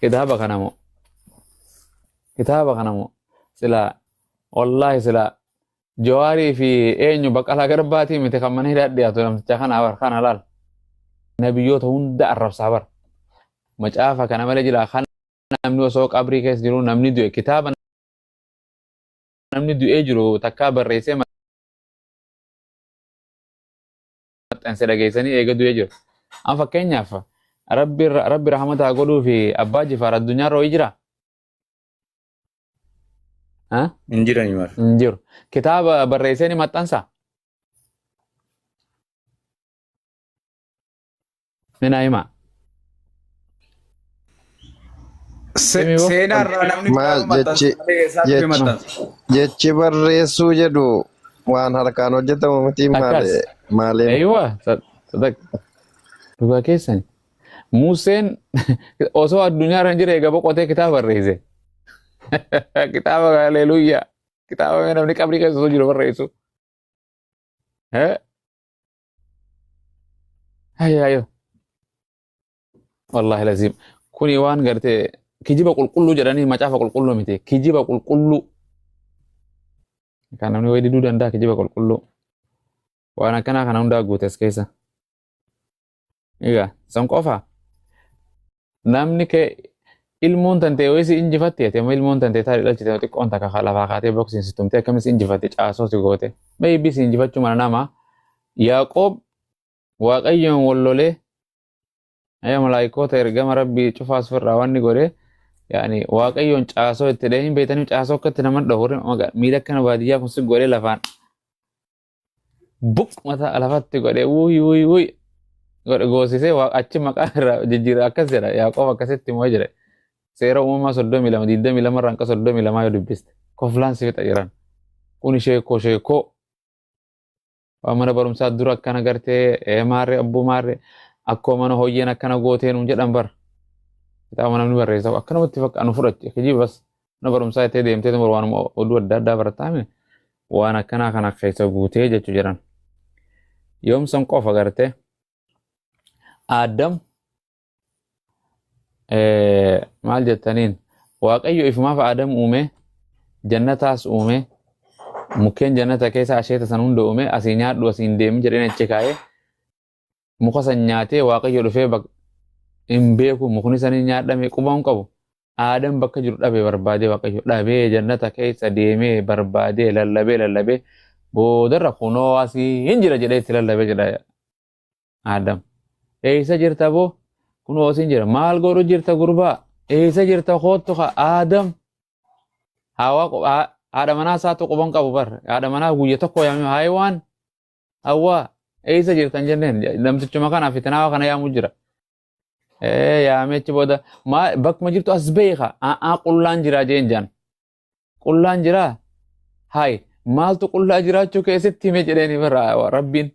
Kitaaba kana moo kitaaba kana moo silaa wallaahi silaa Jawaarii fi eenyu Baqqalaa Garbaatii miti kan mana hidhaa dhiyaatu namticha kana bar kana laal. Nabiyyoota hunda arrabsaa bar. Macaafa kana malee jira kan namni osoo qabrii keessa jiru namni du'e kitaaba namni du'ee jiru takkaa barreessee maxxanse dhageessanii eega du'ee jiru. An fakkeenyaaf rabbi rabbi rahmata haa godhuu fi abbaa jifaar addunyaa irra wayii jira. Ha? Hin jirani mar. Hin jiru. Kitaaba barreessee ni maxxansa. Ni naa himaa. Himi boo. Seenaa irraa namni Maal kitaaba maxxansa jechi malee eessaa dhufee jechi maxxansa? jechi barreessuu jedhu waan harkaan hojjetamu miti Akkas. maale maaliin Eeywa sadak. Dhugaa keessani. Museen osoo addunyaa irra hin jirre eega boqotee kitaaba barreesse. Kitaaba haleluuyaa. Kitaaba namni qabrii keessa osoo jiru barreessu. Eh? Hayya hayyo. Wallaahi laziim. Kuni waan gartee kijiba qulqulluu jedhanii macaafa qulqulluu miti. Kijiba qulqulluu. Kan namni wayii diduu danda'a kijiba qulqulluu. Waan akkanaa kana hundaa guute as keessa. Egaa san qofa namni kee ilmoon tantee wayii si injifatte ati amma ilmoon tantee tarii dhalchite xiqqoon takka lafaa kaatee boksiin si tumtee akkamis si injifatte caasoo si goote. Maybe si injifachuu mala nama Yaaqoob Waaqayyoon wal lolee ayya malaayikoota ergama rabbii cufaas ofirraa waan inni godhe yaani Waaqayyoon caasoo itti dhahee hin beektanii caasoo akkatti nama dhahu miila akkana baadiyyaa kun si godhee lafaan buq mataa lafatti godhee wuy wuy wuy godhe goosisee achi maqaa irraa jijjiira akkas jedha Yaaqoob akkasitti moo jedhe seera uumamaa 32 22 irraa hanga 32 yoo dubbiste koflaan si fixa jiran kun sheekoo sheekoo waan mana barumsaa dura akkana gartee ee maarree abbuu maarree akkoo mana hoyyeen akkana gootee nuun jedhan bar kitaaba namni barreessa akkanumatti fakka anu fudhatte kijiba bas mana barumsaa ittee deemtee tumar waanuma oduu adda addaa barattaame waan akkanaa kana keessa guutee jechuu jedhan yoom san qofa gartee Addam maal jettaniin Waaqayyo ifumaaf Aadam uume jannataas uume mukkeen jannata keessa asheeta san hunda uume asii nyaadhu asii hin deemin jedheen achi kaa'ee muka san nyaatee Waaqayyo dhufee hin beeku mukni san hin nyaadhame quba hin qabu Aadam bakka jiru dhabe barbaadee Waaqayyo dhabee jannata keessa deemee barbaadee lallabee lallabee boodarra kunoo asii hin jira jedhee itti lallabee jedha Aadam. Eessa jirta boo? Kunoo asiin jira. Maal godhu jirta gurbaa? Eessa jirta koottu ka Aadam. Hawaa haadha manaa isaatu quban qabu bar. Haadha manaa guyya tokko yaamee haayewaan hawaa eessa jirtan jenneen namtichuma kana fitinaawa kana yaamu jira. Ee yaamee achi booda maa bakkuma jirtu as beeka a'aa qullaan jira jeen jaan. Qullaan jiraa? Hayi maaltu qullaa jiraachuu keessatti hime jedheeni bara rabbiin.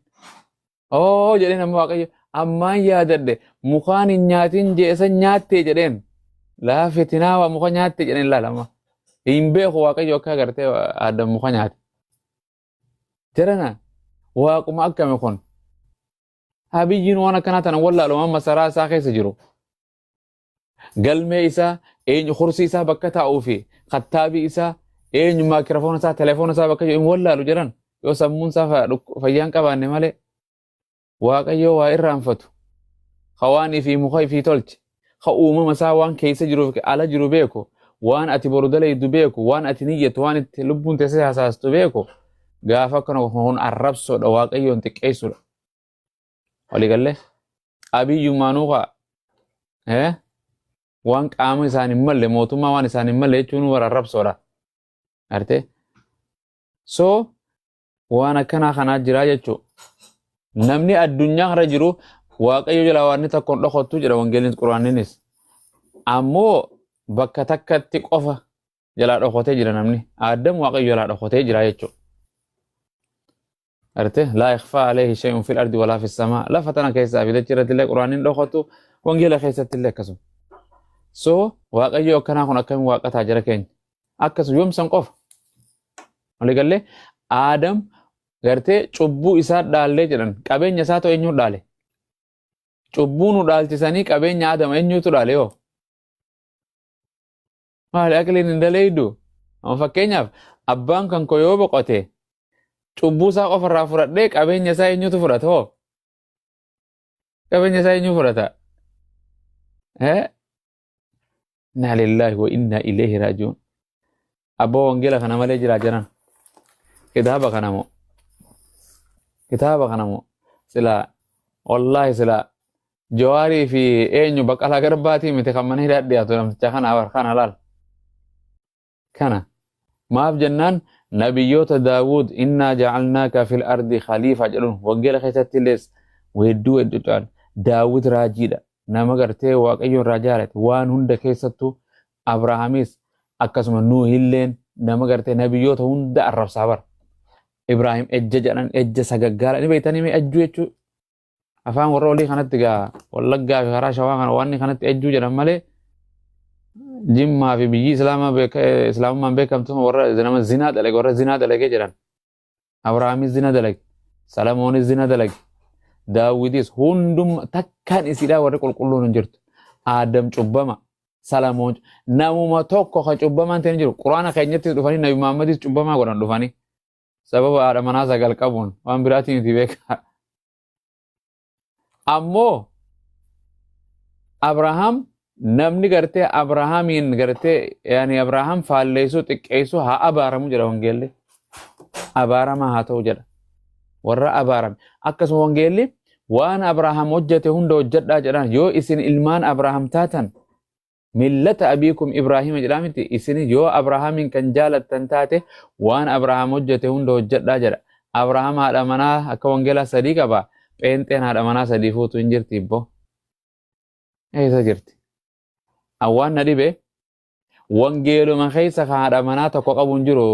Oo jedheen amma waaqayyo ammaan yaadadhe mukaan hin nyaatin jeesan nyaattee jedheen. Laa fitinaawa muka nyaatte jedheen laalama. Hin beeku waaqayyo akka agartee Aadam muka nyaate. Jarana waaquma akkami kun. Abiyyiin waan akkanaa tana wallaaluma masaraa isaa keessa jiru. Galmee isaa eenyu kursii isaa bakka taa'uu fi kattaabii isaa eenyu maakirafoona isaa telefoona isaa bakka jiru hin wallaalu jedhan yoo sammuun isaa fayyaan qabaanne malee waaqayyoo waa irraanfatu ka waan ifii muka ifii tolche ka uumama isaa waan keessa jiruuf ala jiru beeku waan ati boru dalaydu beeku waan ati niyyattu waan itti lubbuun teessee hasaastu beeku gaafa akkana kun arrabsoodha waaqayyoon xiqqeessuudha waliigallee abiyyummaanuu kaa eh waan qaama isaan hin malle mootummaa waan isaan hin malle jechuun warra arrabsoodha arte so waan akkanaa kanaa jiraa jechuu namni addunyaa kana jiru waaqayyo jalaa waan tokko hin dhokattu jedha wangeeliin quraanninis ammoo bakka takkatti qofa jalaa dhokatee jira namni addam waaqayyo jalaa dhokatee jira jechuudha. Arte laa ikhfaa alayhi shay'un fil ardi walaa fis samaa lafa tana keessaa fi dachii irratti illee quraanni hin dhokatu wangeela keessatti illee akkasuma. So waaqayyo akkanaa kun akkamiin waaqataa jira keenya akkasuma yoomsan qofa. Waliigallee Aadam gartee cubbuu isaa dhaallee jedhan qabeenya isaa ta'u eenyuun dhaale? Cubbuu nu dhaalchisanii qabeenya Aadam eenyuutu dhaale yoo? Maali aqliin hin daleeydu? Amma fakkeenyaaf abbaan kan koo yoo boqote cubbuu isaa qofa irraa fudhadhee qabeenya isaa eenyutu fudhata hoo? Qabeenya isaa eenyu fudhata? Eh? Inna lillahi wa inna ilayhi raaji'uun. Abboo wangeela kana malee jira jiran. Kitaaba kana moo? Kitaaba kana moo? Silaa wallaahi silaa Jawaarii fi eenyu Baqqalaa Garbaatii miti kan mana hidhaa dhiyaatu namticha kana bar kana laal. Kana maaf jennaan nabiyyoota Daawud innaa ja'alnaaka fil ardi khaliifa jedhuun wangeela keessatti illees weedduu hedduu ta'an Daawud raajiidha. Nama gartee Waaqayyo irraa jaalate waan hunda keessattuu Abrahaamis akkasuma Nuuhilleen nama gartee nabiyyoota hunda arrabsaa bara. Ibraahim ejja jedhan ejja sagaggaala ni beektanii mee ejjuu jechuu afaan warra olii kanatti gaa wallaggaa fi karaa shawaa kana waan kanatti ejjuu jedhan malee jimmaa fi biyyi islaamaa beeka islaamummaan beekamtu warra nama zinaa dalage warra zinaa dalage jedhan abrahaamis zina dalage salamoonis zina dalage daawwitis hundum takkaan isiidhaa warri qulqulluun hin jirtu aadam cubbama salamoon namuma tokko kan cubbamaan ta'e hin jiru quraana keenyattis dhufanii nabi muhammadis cubbamaa godhan dhufanii sababa haadha manaa sagal qabuun waan biraatiin miti beekaa. Ammoo Abrahaam namni gartee Abrahaamiin gartee yaani Abrahaam faalleessuu xiqqeessuu haa abaaramu jedha wangeelli. Abaaramaa haa ta'u jedha. Warra abaarame. Akkasuma wangeelli waan Abrahaam hojjete hunda hojjedhaa jedhaan yoo isin ilmaan Abrahaam taatan Millata abiikum Ibraahima jedhaa miti isin yoo Abrahaamiin kan jaalattan taate waan Abrahaam hojjete hunda hojjedhaa jedha. Abrahaam haadha manaa akka wangeelaa sadii qaba. Pheenxeen haadha manaa sadii fuutu hin jirti ibbo. Eessa jirti? Awwaan na dhibe wangeeluma keessa kan haadha manaa tokko qabu hin jiru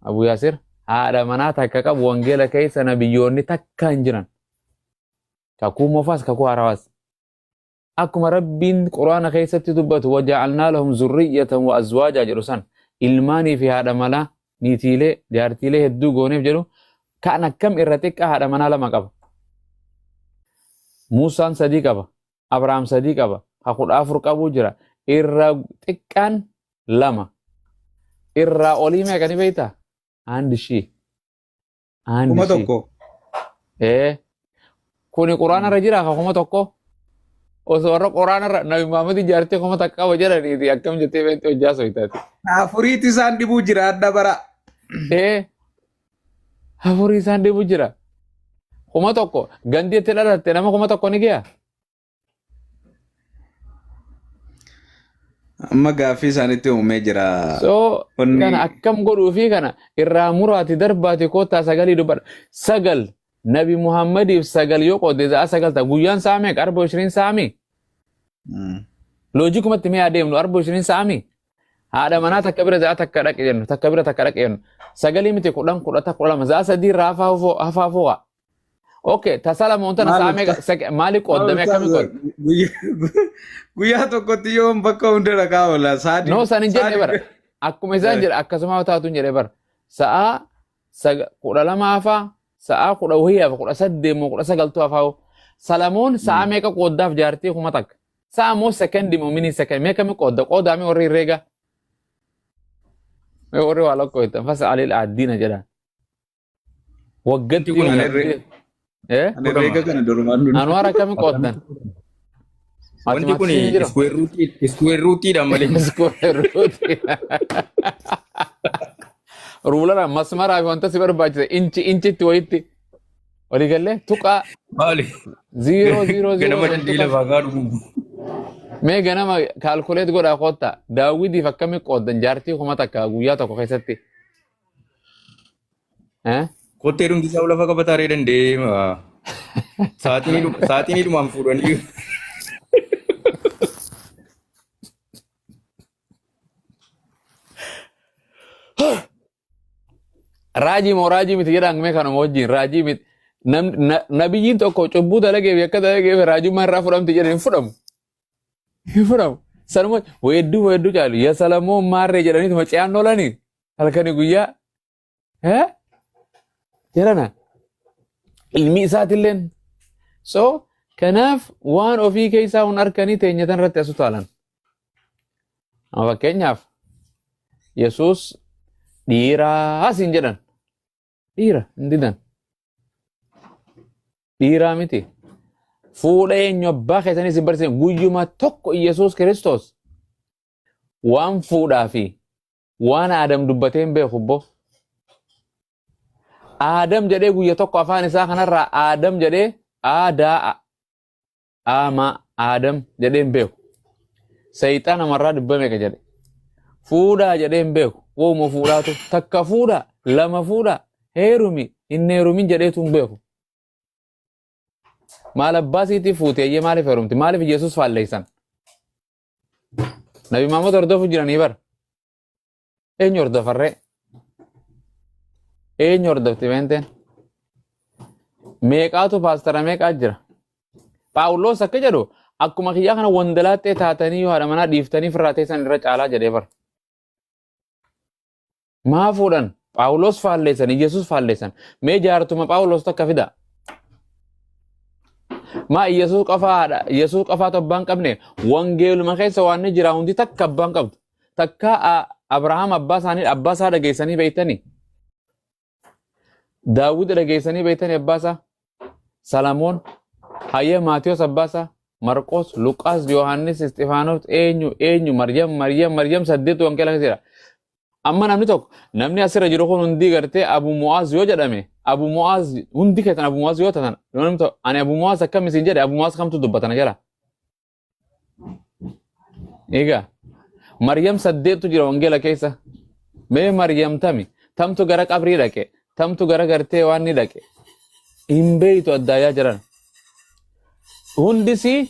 Abu Yaasir. Haadha manaa takka qabu wangeela keessa nabiyyoonni takka hin jiran. Kakuu moofaas kakuu haarawaas. Akkuma Rabbiin Qur'aana keessatti dubbatu waja'alnaa lahum zurriyyatan wa azwaajaa jedhu san ilmaanii fi haadha manaa niitiilee jaartiilee hedduu gooneef jedhu kan akkam irra xiqqaa haadha manaa lama qaba. Muusaan sadii qaba. Abrahaam sadii qaba. Ha 14 qabuu jira. Irra xiqqaan lama. Irraa olii meeqa ni beektaa? Andi shii. Andi Kuma shii. tokko. Ee. Kuni quraana irra jira ka 1000. Osoo warra quraana irra Nabi Muhammad jaartii 1000 qaba jedhaniiti akkam jettee beekte hojjaa soytaati. Afuriitu isaan dhibuu jira adda bara. Ee. Afurii isaan dhibu jira. 1000 gandi itti dhalatte nama 1000 ni ga'a. Amma gaaffii isaanitti uumee jira. So Wanni kana akkam godhuu fi kana irraa muraati darbaati koottaa sagalii dubbadha. Sagal Nabi Muhammadiif sagal yoo qoodde za'a sagal ta'a. Guyyaan sa'a meeqa? Arba ishiriin sa'ami? Loojikumatti mee adeemnu arba ishiriin sa'ami? Haadha manaa takka bira za'a takka dhaqe jennu takka bira takka dhaqe jennu. Sagalii miti 10 11 12 za'a sadii irraa hafaa fuuqa. Okay, ta Salamoon tana Maal sa'a meeqa maali qooddame akkami qoodde? Guyyaa tokkotti yoom bakka hunda dhaqaa oola. Saadi. No san hin jenne bara. Akkuma isaan jedha akkasuma taatu hin jedhe bara. Sa'a 12 hafaa, sa'a kudha wayii hafa, 18 moo 19tu hafaa. Salamoon sa'a meeqa qooddaaf jaartii 1000. Sa'a moo sekendi moo minii sekendi meeqa mi qoodda qoodaa mi warri herreega. Mee warri waa lakkooftan fasa alil addiina jedha. Waggatti Wanti kun yoo ani gartee eh Ani herreega kana durumaan dura. Anwaar akkami qooddan? Wanti kun Maatimaatiksiin jira. iskuweer ruutiidhaan malee. Square root. Ruulara masmaraa fi wanta si barbaachise inchi inchitti wayitti walii gallee tuqaa Maali? 0 0 0 Ganama dandii lafaa gaa dhugu. Mee ganama kaalkuleet godhaa koottaa daawwidiif akkami qooddan jaartii 1000 guyyaa tokko keessatti. Eh? Kottee dhumti isaa lafa qabataa ree danda'ee. Saaxinii dhumaan fuudhanii. Raajii moo raajii miti jedhaan mee kanuma wajjin raajii miti. Nabiyyiin tokko cubbuu dalageef yakka dalageef raajummaa irraa fudhamti jedhan hin fudhamu. Hin fudhamu. Sanuma weedduu weedduu caalu ya Salamoon maarree jedhaniituma ce'aan oolanii halkanii guyyaa. Eh? Jedhana. Ilmi isaatilleen. So kanaaf waan ofii keessaa hun arkanii teenyatan irratti as utaalan. Amma fakkeenyaaf Yesuus dhiiraa siin jedhan. Dhiira hin didan. Dhiiraa miti. Fuudha eenyu abbaa keessanii isin barsiisan guyyuma tokko Yesuus Kiristoos waan fuudhaa fi waan Aadam dubbatee hin beeku bbo. Aadam jedhee guyya tokko afaan isaa kanarraa Aadam jedhee aadaa aamaa Aadam jedhee hin beeku. Seexana namarraa dhibba meeqa jedhe. Fuudhaa jedhee hin beeku. Wooma fuudhaatu takka fuudhaa lama fuudhaa heerumi hin heerumin jedheetu hin beeku. Maal abbaa siitii fuute eeyyee maaliif heerumti? Maaliif Yesuus faalleessan? Nabi Muhammad hordofu jiranii bara. Eenyu hordofarree? Eenyu hordofti beenteen? Meeqaatu paastara meeqaa jira? Phaawulos akka jedhu akkuma kiyyaa kana wandalaaxxee taatanii yoo haadha manaa dhiiftanii firraa teessan irra caalaa jedhee bara. Maa fuudhan? Phaawulos faalleessan, Iyyasuus faalleessan. Mee jaartuma Phaawulos takka fida. Maa Iyyasuus qofaa haadha, Iyyasuus qofaatu abbaa hin qabne wangeeluma keessa waan ni jira hundi takka abbaa hin qabdu. Takka Abrahaam abbaa isaanii abbaa isaa dhageessanii beektanii? Daawwit dhageessanii beektanii abbaa isaa? Salamoon, Hayyee Maatiyos abbaa isaa, Marqos, Luqaas, Yohaannis, Isxifaanos, eenyu eenyu Maryam, Maryam, Maryam saddeet wangeela keessa jira. Amma namni tokko namni asirra jiru kun hundi gartee Abu Mu'aaz yoo jedhame Abu Mu'aaz hundi keessan Abu Mu'aaz yoo taatan yoo namni tokko ani Abu Mu'aaz akkam isin jedhe Abu Mu'aaz kamtu dubbatana jala. Egaa Maryam saddeettu jira wangeela keessa. Mee Maryam tami tamtu gara qabrii dhaqe tamtu gara gartee waan ni dhaqe hin beeytu addaayaa jiran. Hundisii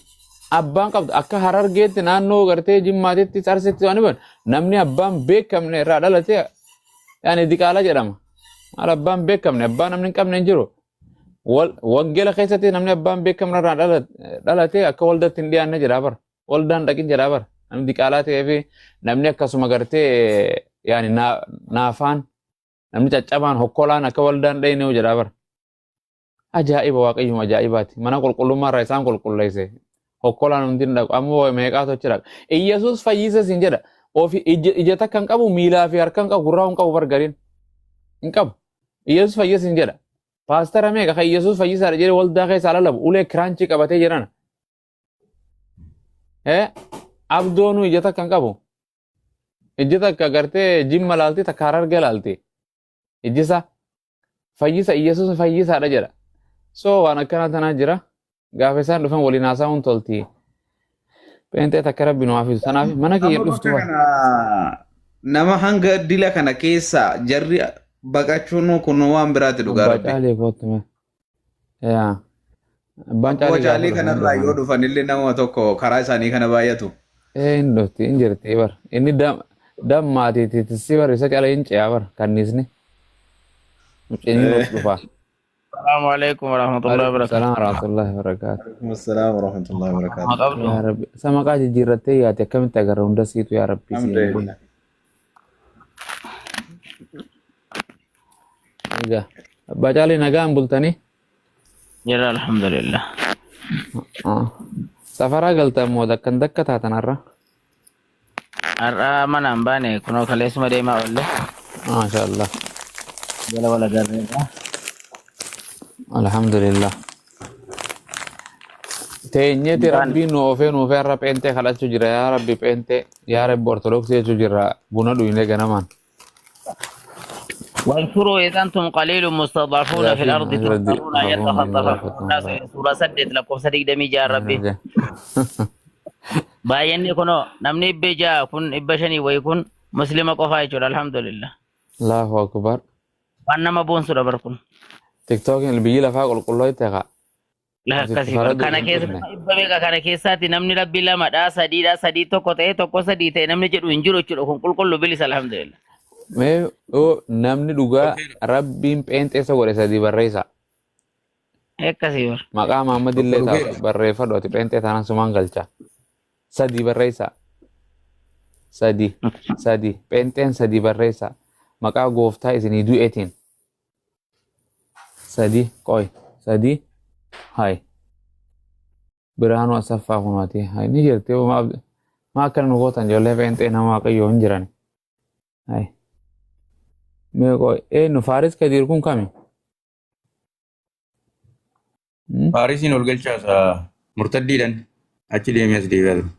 abbaan qabdu akka harargeetti naannoo gartee jimmaatitti arsitti waan himan namni abbaan beekamne irraa dhalate yaani diqaala jedhama. Maal abbaan beekamne abbaa namni hin qabne hin jiru. Wangeela keessatti namni abbaan beekamne irraa dhalate akka waldatti hin dhiyaanne jedhaa bara. Waldaan dhaqin jedhaa bara. Namni diqaalaa ta'ee fi namni akkasuma gartee yaani naafaan namni caccabaan hokkolaan akka waldaan dhayne jedhaa bara. Ajaa'iba waaqayyuma ajaa'ibaati. Mana qulqullummaa irraa isaan qulqulleesse. Hokkolaan hundi hin dhaqu. Ammoo meeqaatu achi dhaqa. Iyyasuus fayyise siin jedha. Ofi ija takka hin qabu miilaa fi harka hin qabu gurraa hin qabu bargariin. Hin qabu. Iyyasuus fayyise siin jedha. Paastara meeqa kan Iyyasuus fayyisaadha jedhee waldaa keessaa lalabu ulee kiraanchii qabatee jedhana. Abdoonuu ija takka hin qabu. Iji takka gartee jimma laalti takka harargee laalti. Ijisa fayyisa Iyyasuus fayyisaadha jedha. So waan akkanaa tanaa jira. Gaafa isaan dhufan waliin haasa'uun tolti. Pheenxee takka rabbi nu haa fidu. Tanaaf mana kiyya Amma dhuftu bakka bara. kana nama hanga dila kana keessa jarri baqachuun kun waan biraati dhugaa Abbaa rabbi. caalii kootu mee. Yaa. Abbaan Abbaa caalii gaafa caalii dhufan hin kanarraa yoo dhufan. dhufan illee nama tokko karaa isaanii kana baay'atu. Ee hin dhufti hin jirti bar. Inni dammaatiiti tissi bar isa cala hin ce'aa bar kanniisni. Muceen nuuf dhufa. Assalamu alaikum warahmatullahi Waalaikum wabarakatuh. salaam warahmatullahi wabarakatuh. Alaikum assalam warahmatullahi wabarakatuh. Ma qabdu? Yaa Rabbi isa maqaa jijjiirrattee yaate akkamitti agarra hunda siitu yaa Rabbi siin godhe. Alhamdulillah. Egaa abbaa caalii nagaan bultanii Jira alhamdulillah. Safaraa galtan moo dakkan dakka taatan har'a? Har'a mana hin baane kunoo kaleessuma deemaa oolle. Maasha Allah. Jala wal agarreerra. Alhamdulillah. Teenyeeti Hin baane. rabbiin nu oofee nuufee har'a pheenxee kadhachuu jira yaa rabbi pheenxee yaa rabbi ortodoksii jechuu jirra buna dhuyne ganamaan. واذكروا إذ أنتم قليل مستضعفون في Gaafiin الأرض rabbi تخافون أن يتخطفكم الناس سورة سدت لكم صديق دمي جار ربي baay'inni kunoo namni dhibba ja'a kun dhibba shanii wayii kun muslima qofaa jechuudha alhamdulillah. Allahu akbar. Waan nama boonsudha bar kun. Tiktookiin biyyi lafaa qulqulloo itti haa. Lafa Asitti akkasii bar. faraduu Kana hin keessa dhufne. nama dhibba meeqa kana keessaatti namni rabbi lamadhaa sadiidhaa sadii tokko ta'e tokko sadii ta'e namni jedhu hin jiru jechuudha kun qulqullu bilisa alhamdulillah. Mee yoo namni dhugaa rabbiin pheenxeessa godhe sadii barreessa. Akkasii bar. Maqaa Muhammad illee Tokko taatu dhufeera. barreeffadhu ati pheenxee taanaan sumaan galcha. Sadii barreessa. Sadii. Sadii. Pheenxeen sadii barreessa. Maqaa gooftaa isinii du'eetiin. Sadii. Qoy. Sadii. Hay. Birhaanuu Asaffaa kunooti. Hay ni jirti. Maa akkana nu gootan ijoollee pheenxee nama waaqayyoo hin jiran. Hai. Mee qoy eenyu Faaris Kadiir kun kami? Faarisiin ol galchaasa murtaddiidhaan achi deemee as deebi'aa ture.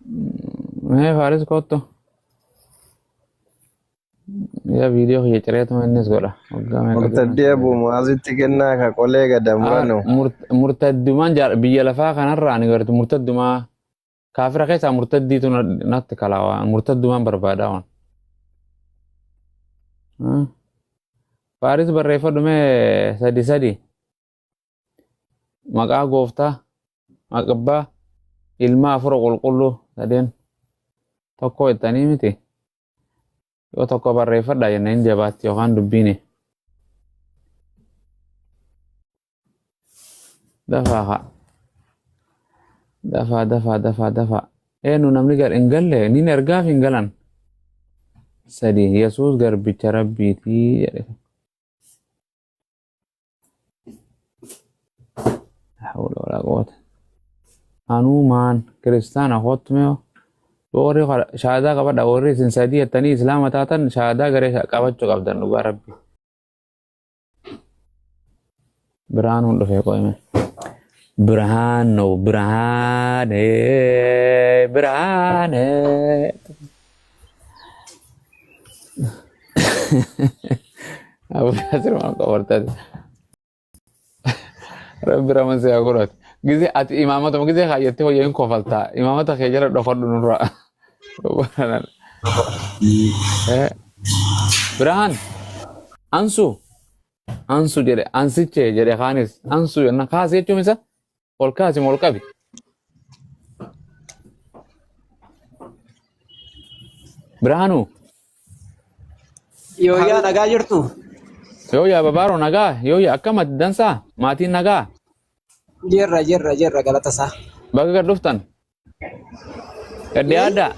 Mee Faaris kottu. Yaa viidiyoo kiyya cireetuma innis godha. Waggaa meeqa dura. Murtaddii Abu Mu'aazitti kennaa ka qolee gada muranu. Murtaddumaan biyya lafaa kanarraa ani gartu murtaddumaa kaafira keessaa murtaddiitu natti kalaa murtaddumaan barbaadaa waan. Faaris barreeffadhu mee sadi sadi maqaa gooftaa maqabbaa ilma afura qulqulluu sadeen tokko jettanii miti yoo tokko barreeffadha jennee hin jabaatti yookaan dubbiini. Dafaa haa. Dafaa dafaa dafaa dafaa. Eenyu namni gar hin galle nin ergaaf hin galan. Sadi Yesuus garbicha rabbiitii jedhe. Hawla walaa quwwata. Anuu maan kiristaana kottu mee warri shahaadaa qabadha warri isin sadii jettanii islaama taatan shahaadaa garee qabachuu qabdan dhugaa rabbi. Birhaanuun dhufee qo'ime. Birhaanoo birhaanee birhaanee. Abu Yaasir maal qabartaati? Rabbi raman si haa godhatu. Gizee ati imaamatuma gizee kaayyattee hojii hin kofaltaa. Imaamata kee jala dhokadhu nurraa. Birhaan ansu ansu jedhe ansichee jedhe kaanis ansu jenna kaasi jechuun isa ol kaasi ol qabi. Birhaanuu Yooyyaa nagaa jirtu? yoo yaa babaaroo nagaa yoo yaa akkam ati dansaa maatiin nagaa Jirra jirra jirra galata isaa. baga gad dhuftan gad dhiyaadhaa.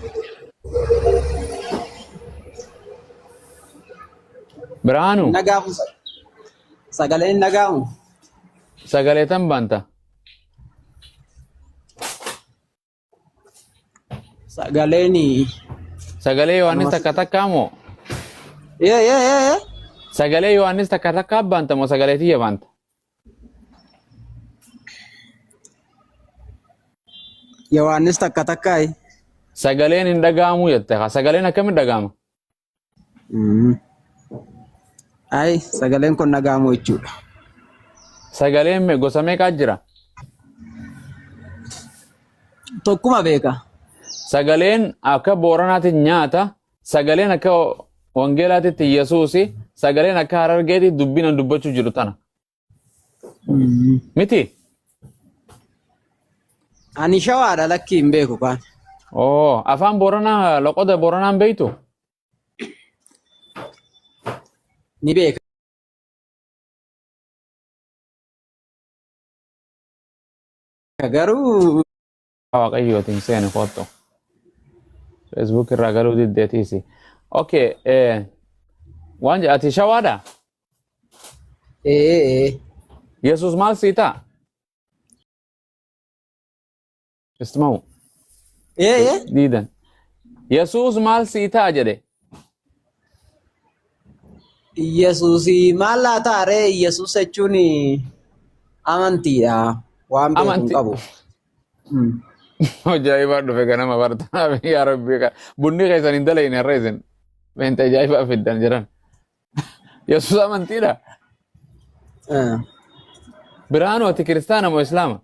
Birhaanuu Nagaamu sagaleen nagaamu. sagalee tan baanta. Sagaleen Sagalee Yohaannis takka takkaa moo? Yee yee yee yee. Sagalee Yohaannis takka takkaa baanta moo sagalee tiyya baanta? Yohaannis takka takkaayi. Sagaleen hin dhaga'amu jette. Sagaleen akkamiin dhaga'ama? Ayi sagaleen kun dhaga'amu jechuudha. Sagaleen gosa meeqaa jira? Tokkuma beeka. Sagaleen akka Booranaatti nyaata, sagaleen akka Wangeelaatitti Yesuusi, sagaleen akka Harargeetti dubbina dubbachuu jiru tana. Miti? Ani shawaadha lakkii hin beeku kaan. Oo, afaan Booranaa loqoda Booranaan beektu? Ni beeka. Garuu Waaqayyootiin seeni kottu. Facebook irraa galuu diddeetiisi. Okay, waan jedha ati shawaadha? ee ee Yesuus maal sii ta'a? Ismaa'u ee ee diidan. Yesuus maal sii ta'a jedhe? Yesuus maal laata ree Yesuus jechuun amantiidha waan beeku hin Amantii. qabu. Ajaa'ibaa dhufe ganama bartanaaf yaa rabbi bunni keessan hin dalayne har'a isin. Beenta ajaa'ibaa fiddan jedhan. Yesuus amantiidha. Birhaanuu ati kiristaana moo islaama?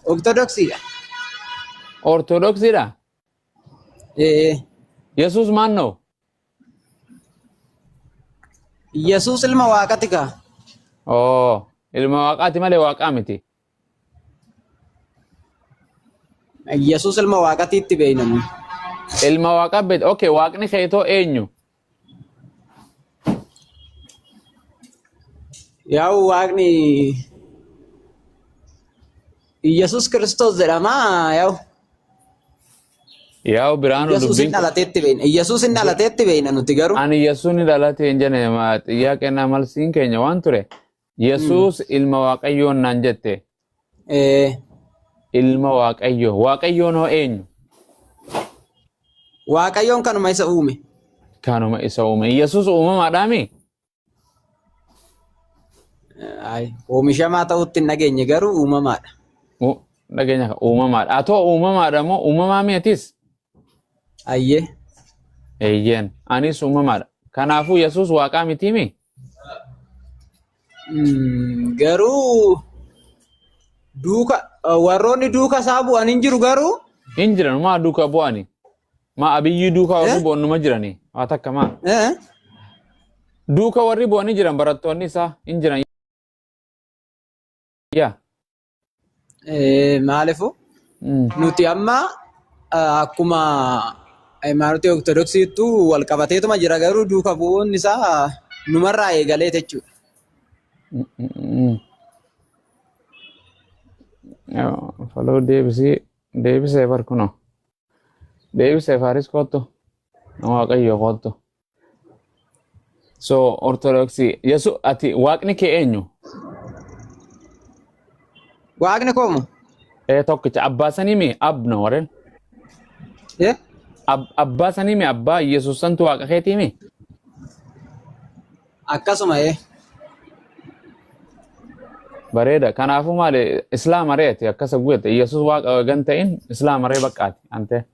Ortodoksiidha. Ortodoksiidha. Ee Yesuus maal noo? Yesuus ilma waaqati kaa. Oo ilma waaqaati malee waaqaa miti. Yesuus ilma waaqatiitti beeynamu. Ilma waaqaa beekta. Okay waaqni keetoo eenyu? Yaa'u waaqni Yesuus Kiristoos jedhama yaa'u. Yaa'u Birhaanuu Yesuus hin dubbiin dhalateetti beeyna. Yesuus hin dhalateetti beeyna nuti garuu. ani Yesuus ni dhalate hin jenne xiyyaa kennaa malsiin keenya waan ture. Yesuus ilma waaqayyoon naan jette. Ee Ilma waaqayyoo. Waaqayyoon hoo eenyu? Waaqayyoon kanuma isa uume. Kanuma isa uume. Yesuus uumamaadhaami? Ay, oomishamaa ta'utti hin dhageenye garuu uumamaadha. Dhageenya uumamaadha. Atoo uumamaadha moo uumamaa mi'atis? Ayyee. Eeyyeen. Anis uumamaadha. Kanaafuu Yesuus waaqaa mitiimi? Garuu duuka warroonni duuka isaa bu'an hin jiru garuu. Hin jiran maa duuka bu'ani? Maa Abiyyii duuka warri bu'an numa jirani? Waa takka maa? Duuka warri bu'anii jiran barattoonni isaa hin jiran. Yaa. Maalifu nuti amma akkuma hayimaanotii Ortodoksiittu wal qabateetuma jira garuu duuka bu'uun isaa numarraa eegalee jechuudha. Faloo deebisii deebisee bar kunoo. Deebisee Faaris kottu. Nama Waaqayyoo kottu. So Ortodoksii Yesu ati waaqni kee eenyu? Waaqni koo moo? Ee tokkicha abbaa sanii mi ab no warreen? Eh? Abbaa sanii mi abbaa Yesuus santu waaqa keetii mi? Akkasuma ee. Bareeda. Kanaafuu maali Islaama ree ati akkasa guute Yesuus waaqa gan ta'in Islaama ree baqqaati ante.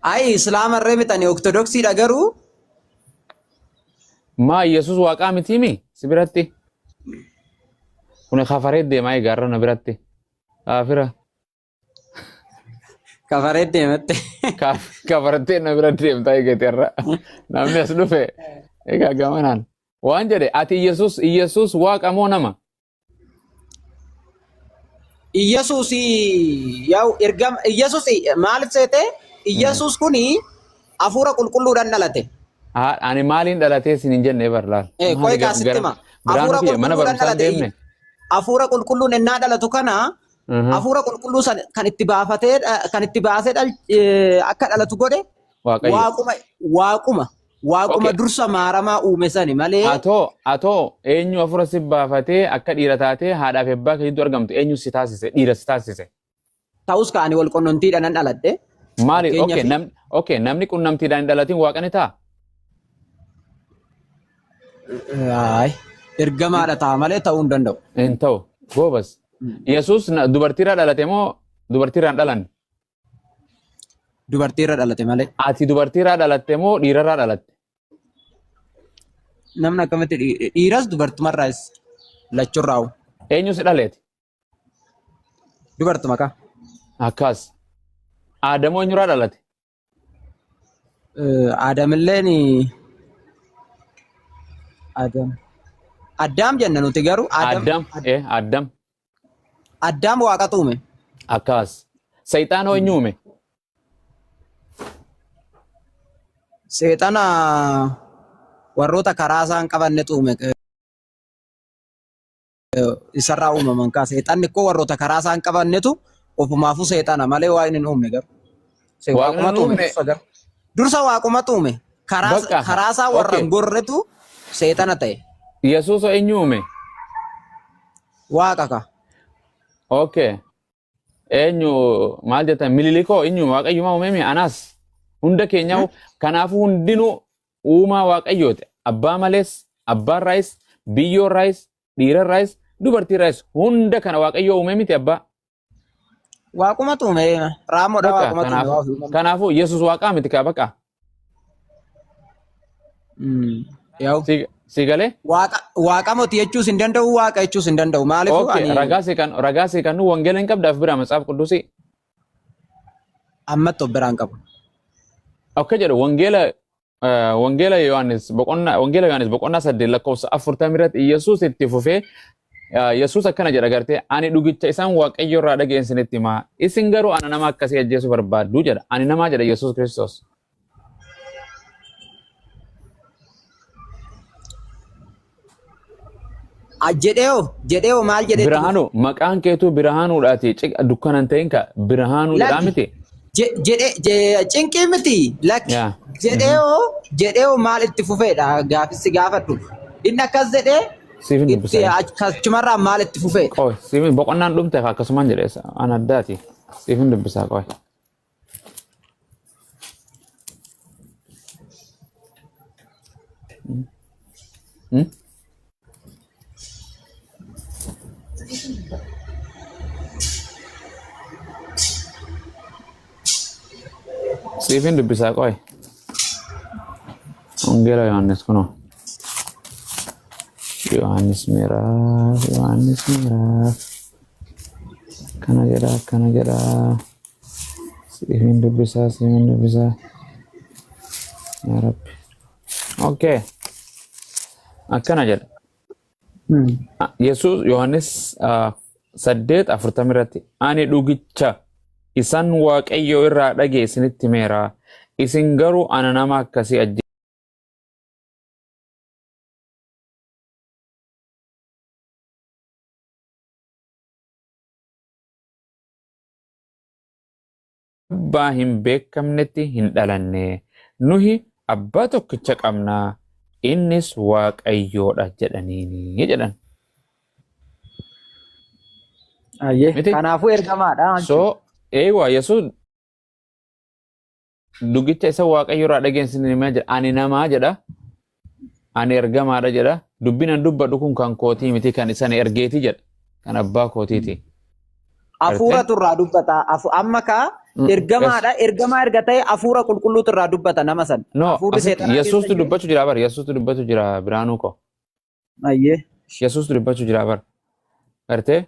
Ayi Islaama irree mitani Ortodoksiidha garuu Maa Yesuus waaqaa mitii mi si biratti? Kun kafaree deemaa egaa irra na biratti. Kaafira. Kafaree deematte. Kafartee na bira deemtaa eegate irra. Namni as dhufe egaa gamanaan. Waan jedhe ati Yesuus Yesuus waaqa moo nama? Iyyasuus yaa'u ergama Iyyasuus maaliif seete? Iyyasuus kuni hafuura qulqulluudhaan dhalate. Ani maaliin dhalatee isin hin jenne bar laal. Qoy kaa sitti hima. Hafuura Hafuura mana qulqulluudhaan barumsaa dhalate. deemne. Hafuura qulqulluun ennaa dhalatu kana hafuura qulqulluu san kan itti baafatee kan itti baasee akka dhalatu godhe Waaqayyo. waaquma waaquma waaquma Okay. dursa maaramaa uume sani malee Atoo eenyu hafuura si baafatee akka dhiira taatee haadhaa fi abbaa kee gidduu argamtu eenyu si taasise dhiira si taasise. Ta'us ka ani wal qunnamtiidhaan nan dhaladhe. Maali? Fakkeenyaaf Okay, namni okay, namni qunnamtiidhaan hin dhalatin waaqa ni ta'a? Ay, ergamaadha ta'a malee ta'uu hin danda'u. Hin ta'u. Goobas. Yesuus dubartiirraa dhalate moo dubartiirraa hin dhalanne? Dubartiirra dhalate malee. Ati dubartiirraa dhalatte moo dhiirarraa dhalatte? Namni akkamitti dhiiras dubartumarraas lachurraa'u. Eenyu si dhaleeti? Dubartuma kaa. Akkas. Aadamoo eenyurraa dhalate? Aadamilleen Adam. Addaam jenna nuti garuu Adam. Addam. Addam. Addaam waaqatu uume. Akkas. Seexaanoo eenyu uume? Seexana warroota karaa isaan qabannetu uume. Isarraa uumaman kaa seexanni koo warroota karaa isaan qabannetu ofumaafuu seexana malee waaqni hin uumne garuu. Waaqni hin Waaqumatu uume uumne. dursa garuu. Dursa waaqumatu uume. Karaa Bakka. karaa isaa warra hin gorretu seexana ta'e. Yesuus eenyu uume? Waaqa ka. Okay. Eenyu maal jettan mililikoo eenyu waaqayyumaa uumame anaas hunda keenya kanaafuu hundinuu uumaa waaqayyooti. Abbaa malees, abbaarraayis, biyyoorraayis, dhiirarraayis, dubartiirraayis hunda kana waaqayyoo uume miti abbaa. Waaqumatu uume raamoodha Bakka waaqumatu uume kanaafuu waa ofii uumame. kanaafuu Yesuus waaqaa miti kaa bakka. Yaa'u. Si galee? Waaqa waaqa moti jechuus hin danda'u waaqa jechuus hin danda'u maaliifuu Okay, ani ragaa si kan wangeela hin qabdaaf bira matsaaf quddusi. Ammatti of biraan qabu. Akka jedhu wangeela Yohaannis boqonnaa 8 lakkoofsa 40 irratti Yesuus itti fufee Yesuus akkana jedha gartee ani dhugicha isaan Waaqayyo irraa dhaga'een isinitti himaa isin garuu ana nama akkasii ajjeesuu barbaaddu jedha ani namaa jedha Yesuus Kiristoos. Jedhee hoo maal jedhee itti fufe? Birhaanuu maqaan keetuu Birhaanuudhaati dukkana hin ta'in ka Birhaanuu jedhaa Lakki miti. Jedhee cinqii miti lakki Yaa. Jedhee hoo jedhee hoo maal itti fufeedha gaafissi gaafadhu. Inni akkas jedhee Siif hin itti dubbisa. achumarraa maal itti fufeedha. Qoy, siif boqonnaan dhumte akkasumaan jedhe an addaati. Siif hin dubbisaa qoy. Hmm? Siif hin dubbisaa qoy. Wangeela Yohaannis kunoo. Yohaannis miraaf, Yohaannis miraaf. Akkana jedha, akkana jedha. Siif hin dubbisaa, siif hin dubbisaa. Yaa Rabbi. Okay. Akkana jedha. Yesuus Yohaannis 8:40 irratti ani dhugicha isan Waaqayyo irraa dhagee isinitti himeera. Isin garuu ana nama akkasii abbaa hin beekamnetti hin dhalanne. Nuhi abbaa tokkicha qabna, innis Waaqayyoodha jedhaniini jedhan. Ayyee. Miti? Kanaafuu ergamaadha. So, eewa Yesuus dhugicha isa Waaqayyo irraa dhageensi ni himee jedha. Ani namaa jedha. Ani ergamaadha jedha. Dubbiin an dubbadhu kun kan kootii miti kan isan ergeeti jedha. Kan abbaa kootiiti. Hafuuratu irraa dubbata. Amma kaa ergamaadha. Ergamaa erga ta'e hafuura qulqulluutu irraa dubbata nama san. No, Hafuurri asitti seexanaa keessa Yesuustu jiru. dubbachuu jira bara. Yesuustu dubbachuu jira Biraanuu koo. Ayyee. Yesuustu dubbachuu jira bara. Gartee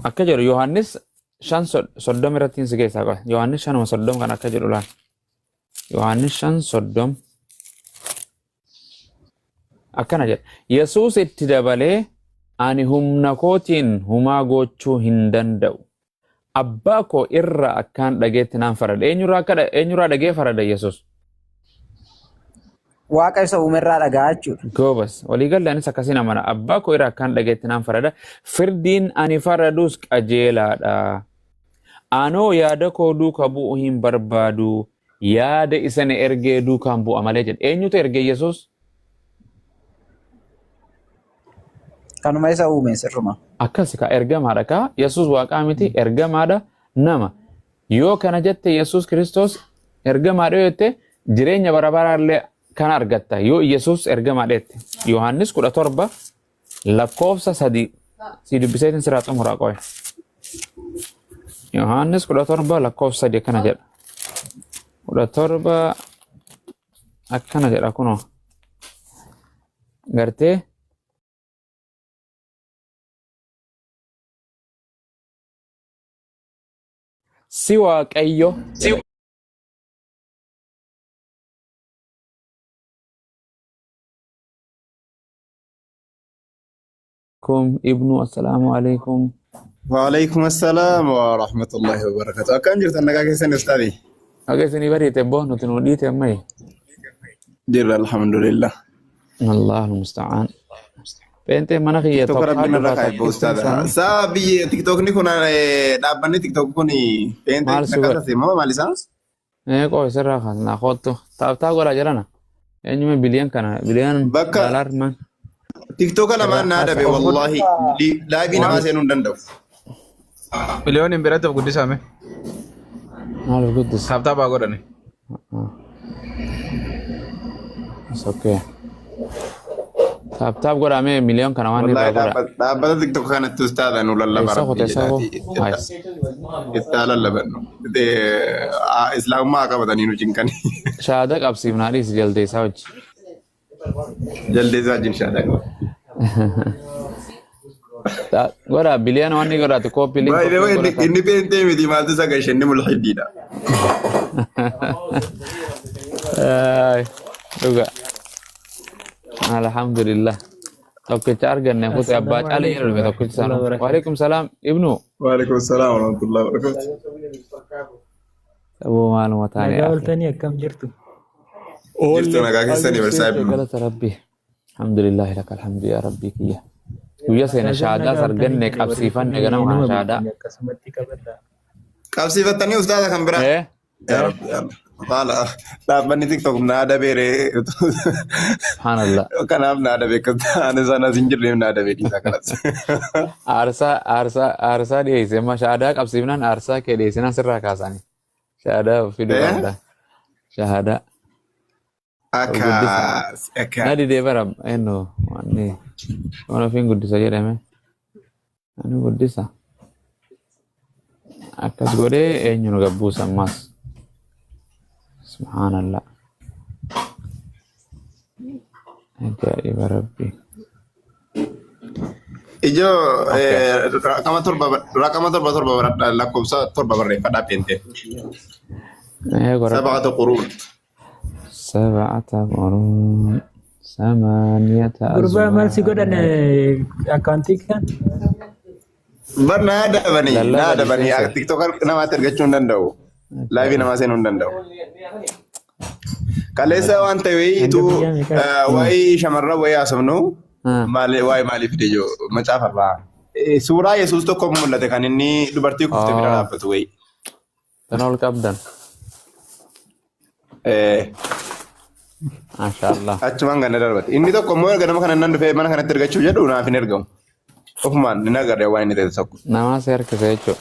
akka jedhu Yohaannis 5:30 irratti si keessaa qaba. Yohaannis 5:30 kan akka jedhu laal. Yohaannis 5:30 akkana jedha. Yesuus itti dabalee ani humna kootiin humaa gochuu hin danda'u. Abbaa koo irraa akkaan dhageetti naan farada. Eenyurraa akka eenyurraa dhagee farada Yesuus? Waaqa isa uumerraa dhagaa jechuudha. Goobas. Waliigalli anis akkasiin amana. Abbaa koo irraa akkaan dhageetti naan farada. Firdiin ani faradus qajeelaadha. Anoo yaada koo duuka bu'uu hin barbaadu. Yaada isa na ergee duukaan bu'a malee jedhe. Eenyutu ergee Yesuus? Kanuma isa uume sirruma. Akkas ka ergamaadha ka Yesuus waaqaa miti ergamaadha nama. Yoo kana jette Yesuus Kiristoos ergamaadha yoo jette jireenya bara baraallee kana argatta yoo Yesuus ergamaadha jette. Yohaannis 17 lakkoofsa 3 si dubbiseetiin siraa xumuraa qoy. Yohaannis 17 lakkoofsa 3 akkana jedha. 17 akkana jedha kunoo. Gartee si Waaqayyo jedha. Kum ibnu assalaamu alaikum. Waalaikum assalam wa rahmatullahi wa barakatuh. Akkam jirtan nagaa keessan ustaadi? Akka isinii bariite boo nuti nu dhiite ammayi. Jirra alhamdulillah. Allahu musta'aan. Pheenxee mana kiyya TikTok tokkaa rabbiin irra dhufaa kaa'e tokkittiin ustaada. sanuu Saa biyyi TikTokni kun dhaabbanni TikTok kun pheenxee maal si godhe? nakasase moo maal isaa? Mee qoo isirraa kaasnaa koottu. Taaptaa godhaa jirana. Eenyuma biliyan kana biliyan Bakka daalaar man TikToka irraa lamaan naa kaasa dabe of wallahi laayivii namaa seenuu hin danda'u. Miliyooniin biratti of guddisame. maal of guddisa. Taaptaapaa godhani. It's okay. Taaptaap godhaa mee miliyoon kana waan Wallahi irraa godhaa. dhaabbata TikTok kanatti ustaada nu lallaba Eessa rabbii kote eessa koo? jedhaati Hai. itti haa lallabannu. Islaamummaa haa qabatanii nu cinqanii. Shaada qabsiifnaa dhiisi jaldeessaa hojii. Jaldeessaa wajjin shaadaa qaba. Godhaa biliyoona waan inni godhaatu kooppii link By the kooppii way, inni godhata. inni peentee miti maaltu isa gashe inni mulhiddiidha. Ay, Dhuga. Alhamdulillah. Tokkicha arganne kute abbaa Assalamu caalee jedhu alaikum dhufe tokkicha warahmatullahi sanuu. wabarakatuh. Waalaikum salaam ibnu. Waalaikum salaam warahmatullahi wabarakatuh. Saboo maaluma taane Nagaa akhi. oltanii akkam jirtu? Jirtu Oolle nagaa keessanii barsaa jirtu ibnu. galata rabbi. Alhamdulillah laka alhamdu yaa rabbi kiyya. Guyyaa seena Nagaa shaadaas nagaa oltanii arganne jedhe warri kun qabsiifanne ganama kana inuma shaadaa. beektanii akkasumatti qabadha. Qabsiifattanii ustaaza kan biraa. Eh Yaa eh Rabbi yaa Allah. Maala dhaabbanni TikTok naa dabeere. Subhaanallah. Kanaaf naa dabe akkas ta'an isaan as hin jirreef naa dabee dhiisaa kanas. Aarsaa aarsaa aarsaa dhiyeesse amma shahaadaa qabsiifnaan aarsaa kee dhiyeessinaan sirraa kaasanii. Shahaadaa fiduu Eh? qabda. Shahaadaa. Ol guddisa. Akkas Na akkas. didee bara eenyu wanni waan ofiin guddisa jedhame. Ani guddisa. Akkas godhee eenyu nu gabbuusa ammas. Subhaanallah. Ajaa'iba Rabbi. Ijoo Okay. raqama torba raqama torba torba baradhaa lakkoofsa torba barreeffadhaa peentee. Ee godhadha. Sabaqata quruun. Sab'ata quruun. Samaaniyata Gurbaa maal si godhan azwaaj. akkaawuntii kan? Bar naa dabanii naa Lallaba dabanii dhiiseensa. TikTok namaatti ergachuu hin danda'u. Laayivii namaa seenuu hin danda'u. Kaleessa waan ta'e Hanga wayiitu biyya meeqaa? waa'ee shamarran wayii haasofnu maali waa'ee maalii fide jiru macaafa irraa. Suuraa Yesuus tokko mul'ate kan inni dubartii kufte bira Oh, dhaabbatu wayii. tan ol qabdan. Maashaallah. Achumaan ganda darbate. Inni tokko immoo erga nama kana nan dhufee mana kanatti ergachuu jedhu naaf hin ergamu. Ofumaan hin agarre waan inni ta'e tokko. Namaa si harkisa jechuudha.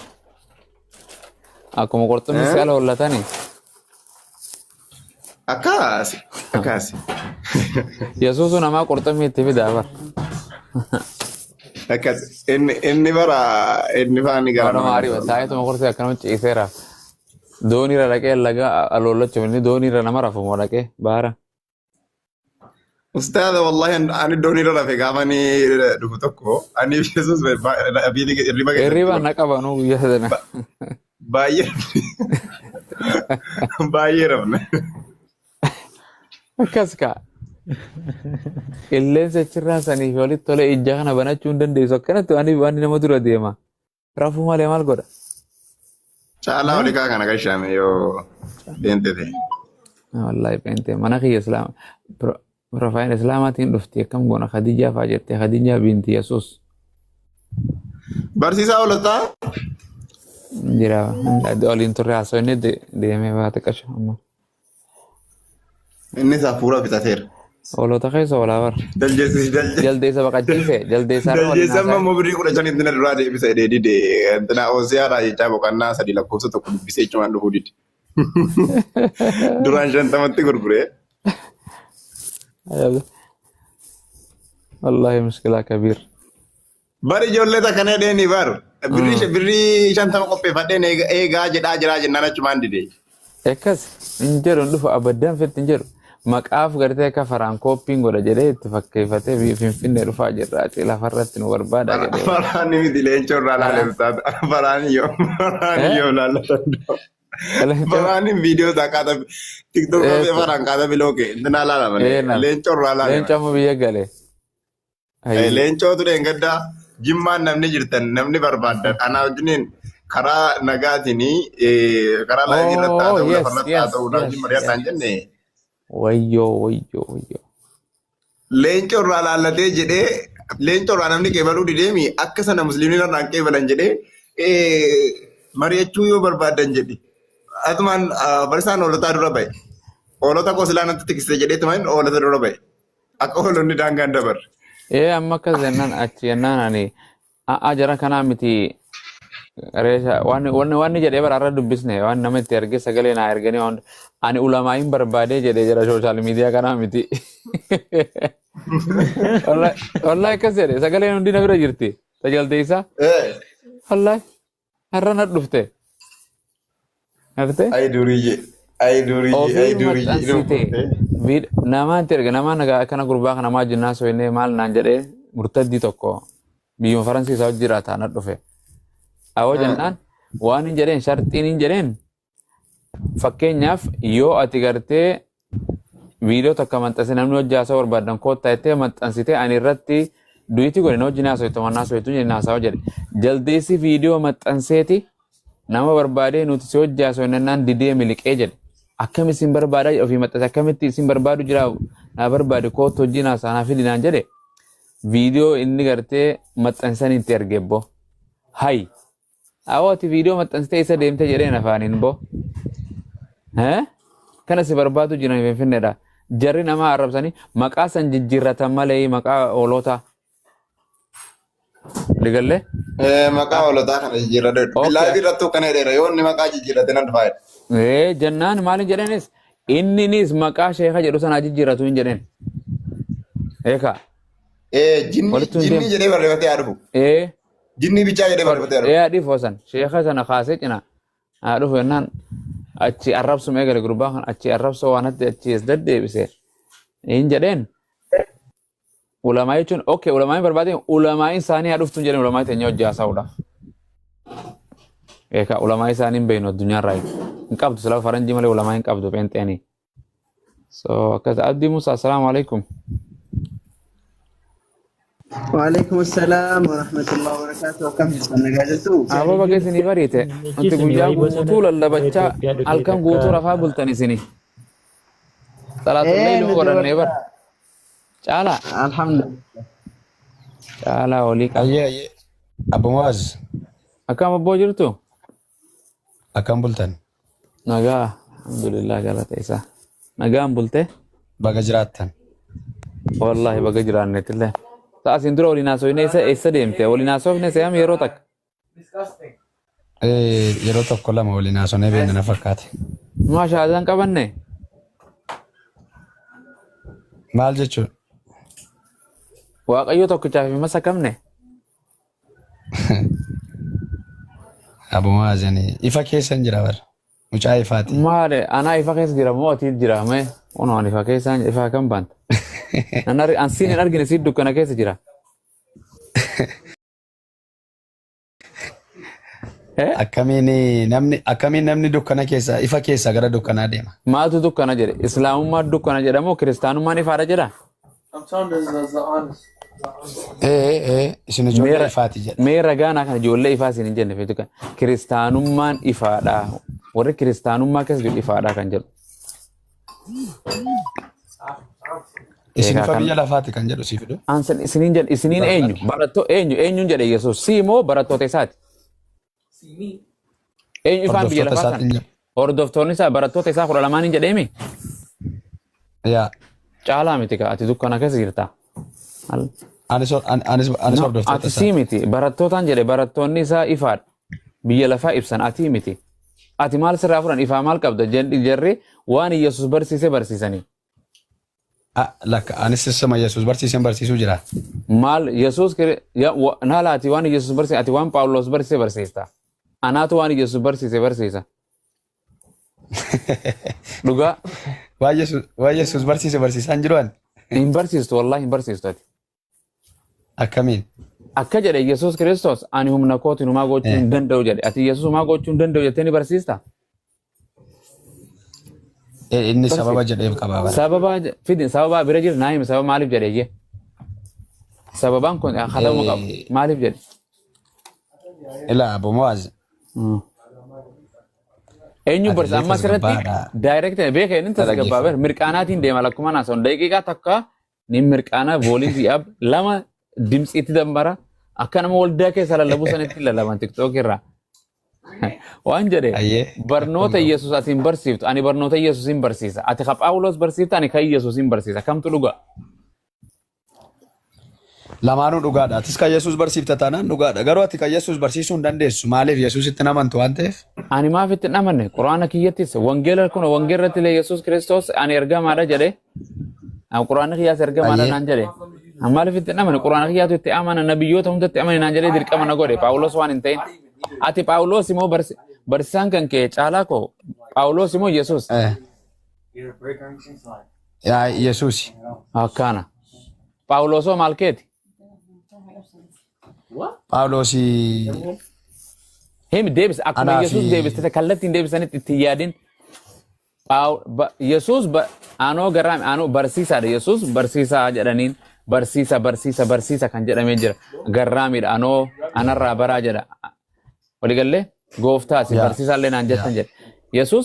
Akkuma qurxummii si ala hollatani. Akkaasi. Akkaasi. Yesuusu namaa qurxummii itti fidaa bara. Akkas. Inni bara inni faani gara Bara nama maarii taa'eetuma kursii akkanuma ciiseera. Dooniirra dhaqee laga alollachuuf inni dooniirra nama rafu moo dhaqee baara. Ustaada wallahi ani dooniirra rafe gaafa ani dhufu tokko ani Yesuus hirriba keessatti Hirriba na qabanuu guyyaa sana. Baay'ee baay'ee rafne. Akkas kaa. Qilleensa achirraa saniif walitti tolee ija kana banachuu hin dandeessu. Akkanatti waan waan nama dura deema. Rafuu malee maal godha? Caalaa olikaa kana gashaame yoo deemte ta'e. Wallaahi peentee mana kiyya islaama piroofaayil islaamaatiin dhufti akkam goona Khadijaa fa'aa jettee Khadijaa binti Yesuus Barsiisaa oolataa jira waliin turre haasoo inni deemee baate qasha amma. Innis hafuura fixateera. Hoolota keessa oolaa bara. Daljeessi dalje. Jaldeessa baqachiise jaldeessa irra waliin Daljeessi amma haasa'e. immoo birrii 15 intina duraa deebisa jedhee dide. Intina Oosiyaadhaa jechaa boqonnaa 3 lakkoofsa 1 dubbisee jechumaan dhufuu dide. Duraan 50tti gurguree. Wallahi mushkilaa kabiir. Bar ijoollee takka na dheeni bar. Birrii birrii 50 qopheeffadheen eegaa jedhaa jiraa jennaan achumaan dide. Akkas hin jedhu hin dhufu abaddaan fetti hin jedhu. Maqaaf gartee akka faraan kooppiin godha jedhee itti fakkeeffatee biyya Finfinnee dhufaa jirra ati lafarratti nu barbaada jedhee. Faraan miti leencoo irraa laale ustaaz. Faraan yoo faraan yoo laallatan. Leencoo Faraan viidiyoo isaa kaata tiktok faraan kaata bilooke intinaa laala malee leencoo irraa laale. Leencoo amma biyya gale. Hayyee. Leencootu dheengaddaa Jimmaan namni jirtan namni barbaaddan anaa wajjiniin karaa nagaatiin karaa laayivii irratti haa Oh, ta'u yes, lafarratti haa yes, ta'u naa wajjin yes, mari'adhaan yes. jenne Wayyoo, wayyoo, wayyoo. leencoo irraa laallatee jedhee leencoo irraa namni qeebaluu dideemi akka sana musliimni irraa hin qeebalan jedhee mari'achuu yoo barbaaddan jedhe. Atumaan barisaan hoolotaa dura ba'e. Hoolota koo silaa natti tiksite jedheetumaan hoolota dura ba'e. Akka hoolonni daangaan dabarre. Ee amma akkas jennaan achi jennaan ani a'a jara kanaa miti reesha waan waan waan jedhee bara irra dubbisne waan nama itti ergee sagalee naa erganii waan ani ulamaayin barbaadee jedhee jara sooshaal miidiyaa kanaa miti. Wallahi wallahi akkas jedhe sagaleen hundi na bira jirti tajalteessa wallahi har'a na dhufte. Gartee? Ay duuriyye. Ay duuriyye. Ay Ofii duuriyye. maxxansite. Namaan itti erga namaan nagaa akkana gurbaa kana maa jinnaa soinee maal naan jedhee murtaddii tokko biyyuma Faransiisaa hojii jiraata na dhufe. Awoo jennaan waan hin jedheen sharxiin hin jedheen fakkeenyaaf yoo ati gartee viidiyoo takka maxxanse namni hojii haasa'uu barbaadan koottaa jettee maxxansitee ani irratti du'iti godhe na wajjin haasa'u itti mannaa soitu jedhe haasa'u jedhe. Jaldeessi viidiyoo maxxanseeti nama barbaadee nuti si hojii haasa'u nannaan didee miliqee jedhe. Akkam isin barbaadaa jedhe ofii maxxanse akkamitti isin barbaadu jira naa barbaade koottu hojii haasaa naa fidi naan jedhe. Viidiyoo inni gartee maxxansan itti erge bbo. Hay. Awoo ati viidiyoo maxxansitee isa deemte jedheen afaaniin boo. Hee? Kana si barbaadu jiran Finfinneedha. Jarri nama arrabsanii maqaa san jijjiirratan malee maqaa hoolotaa. Waliigallee? Maqaa hoolotaa kana jijjiirradhu. Okay. Live irrattuu kana jedheera. Yoo inni maqaa jijjiirrate nan dhufaa jedhe. Jennaan maaliin jedhanis inninis maqaa sheeka jedhu sanaa jijjiirratu hin jedheen. Eekaa. Jinni Walitti hin jinni deemu. jedhee barreeffatee haa dhufu. Jinni bichaa jedhee barreeffatee haa dhufu. Dhifoo san sheeka sana kaasee cina haa dhufu jennaan achi arrabsuma eegale gurbaa kan achi arrabsoo waan hatti achi as deddeebise. Hin jedheen ulamaa jechuun okay ulamaa hin barbaadin ulamaa isaanii haa dhuftu hin jedheen ulamaa teenya hojii haasa'uudhaaf. Eekaa ulamaa isaanii hin beeknu addunyaarraa hin qabdu sila faranjii malee ulamaa hin qabdu pheenxeenii. So akkas Abdii Musa assalaamu alaikum. وعليكم السلام ورحمة الله وبركاته. Akkam jirtan, nagaa jirtu? Aboo baga isinii bariite. Wanti guyyaa guutuu lallabachaa halkan guutuu rafaa bultan isinii. Salaatul Ee leeyli nuti godhannee bar. warra Caalaa. Alhamdulillah. Caalaa olii qaba. Ayyee ayyee. Abbo Muwaaz. Akkam abboo jirtu? Akkam bultan? Nagaa. Alhamdulillah galata isaa. Nagaan bulte? Baga jiraattan. Wallahi baga jiraanneetillee. Ta'a asiin dura waliin haasofne eessa eessa deemte? Waliin haasofne se'am yeroo takka. Yeroo tokko lama waliin haasofnee beekna na fakkaate. Maa shaadaan qabanne? Maal jechuudha? Waaqayyo tokkichaaf hin masakamne? Abbo Muwaaz ani ifa keessa hin jira bara. Mucaa ifaati. Maali anaa ifa keessa jira moo ati jira mee? Kunoo ani ifa keessa ifa kam baanta? Nan an siin hin argine siin dukkana keessa jira. Akkamiin namni dukkana keessa ifa keessa gara dukkanaa deema? Maaltu dukkana jedhe? Islaamummaan dukkana jedha moo kiristaanummaan ifaadha jedha? Ee isin ijoollee ifaati jedha. Mee ragaanaa kana ijoollee ifaa isin hin jenne feetu kan kiristaanummaan ifaadha. Warri kiristaanummaa keessa jiru ifaadha kan jedhu. Isin Egaa ifa kan biyya lafaati kan jedhu si fidu. Ansan isiniin jedhe isiniin eenyu? Baratto eenyu eenyuun jedhe Yesuus si moo barattoota isaati? Eenyu ifaan biyya Hordoftoota lafaa isaatiin sana? jedhu. Hordoftoonni isaa barattoota isaa 12n hin jedheemi? Yaa. Caalaa miti ka ati dukkana keessa jirta. Anis No, hordoftoota ati isaati. sii miti barattootaan jedhe barattoonni isaa ifaadha. Biyya lafaa ibsan ati miti. Ati maal sirraa fudhan ifaa maal qabda jarri waan Yesuus barsiise barsiisanii. Ah, lakka anis isuma Yesuus barsiiseen barsiisuu jira. Maal Yesuus naala ati waan Yesuus barsiise ati waan Phaawulos barsiise barsiista. Anaatu waan Yesuus barsiise barsiisa. Dhugaa. Waan Yesuus barsiise barsiisaan jiru ani. Hin barsiistu wallaahi hin barsiistu ati. Akkamiin? Akka jedhe Yesuus Kiristoos ani humna kootiin humaa gochuu hin danda'u jedhe. Ati Yesuus humaa gochuu hin danda'u jettee ni barsiista? Inni sababa jedheef qaba bara. Sababa fidin sababa bira jiru naa himi sababa maaliif jedhe iyyee. Sababaan kun katabamuu qaba. Maaliif jedhe? Ilaa Abbo Muwaaz. Eenyu Ati barsiisa illee amma asirratti tasgabbaadha. direct beeka inni tasgabbaa Dhaggeeffadhu. ber mirqaanaatiin deema lakkuma naasa'u daqiiqaa takka ni mirqaana vooliisii ab lama dimtsiitti dambara akka nama waldaa keessa lallabuu sanitti lallaban tiktook irraa. Waan jedhe Ayyee. barnoota Yesuus ati hin barsiiftu ani barnoota Yesuus hin barsiisa ati ka Phaawulos barsiifta ani kan Yesuus hin barsiisa kamtu dhuga? Lamaanuu dhugaadha. Atis kan Yesuus barsiifta taanaan dhugaadha. Garuu ati kan Yesuus barsiisuu hin dandeessu. Maaliif Yesuusitti hin amantu waan ta'eef? Ani maaf itti hin amanne quraana kiyyattis wangeela kun wangeela irratti illee Yesuus Kiristoos ani ergamaadha jedhe quraana kiyyaas ergamaadha naan jedhe. Ani maaliif itti hin amanne quraana kiyyaatu itti amana nabiyyoota hundatti amane naan jedhee dirqama na godhe Phaawulos waan hin ta'in. Ati Phaawulos immoo barsiisaan kan kee caalaa koo Phaawulos immoo Yesuus. Yaa Yesuusi. Akkaana. Phaawulosoo maal keeti? Phaawulosi Himi deebis akkuma anaa Yesuus fi deebiste kallattiin deebisanitti itti yaadin. Yesuus anoo garaami anoo barsiisaadha Yesuus barsiisaa jedhaniin barsiisa barsiisa barsiisa kan jedhamee jira. Garraamiidha anoo anarraa baraa jedha. Waliigallee gooftaasi barsiisaallee naan jettan jedhe. Yesuus